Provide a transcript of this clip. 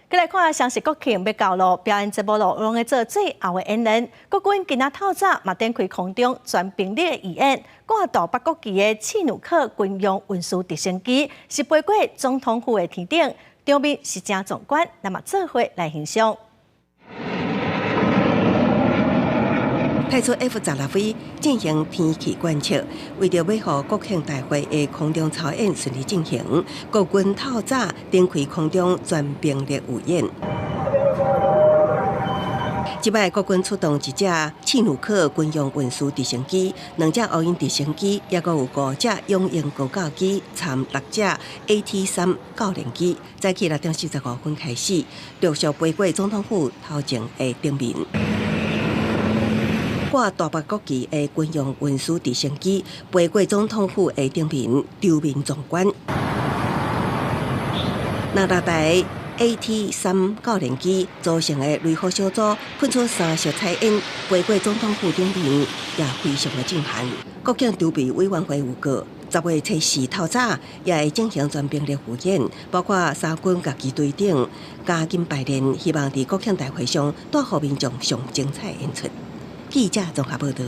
閣來看，雙十國慶欲到囉，表演節目囉，攏會做最後的演練。國軍今仔透早嘛展開空中全兵力的預演，掛大北國旗的契努克軍用運輸直升機是飛過總統府的天頂，場面是誠壯觀，咱嘛做伙來欣賞。派出 F-16V 進行天氣觀測，為著欲予國慶大會的空中操演順利進行，國軍透早展開空中全兵力預演。這擺國軍出動一隻契努克軍用運輸直升機，兩隻烏鷹直升機，抑閣有五隻雄鷹高教機，摻六隻 AT-3教練機。早起6點45分開始，陸續飛過總統府頭前的頂面。掛大白國旗的軍用運輸直升機飛過總統府的頂面，場面壯觀。那六台 AT-3教練機組成的雷虎小組噴出三色彩煙，飛過總統府頂面，也非常的震撼。國慶籌備委員會預告，10月初四透早也會進行全兵力預演，包括三軍佮機隊等加緊排練，希望佇國慶大會上帶予民眾上精彩演出。記者綜合報導。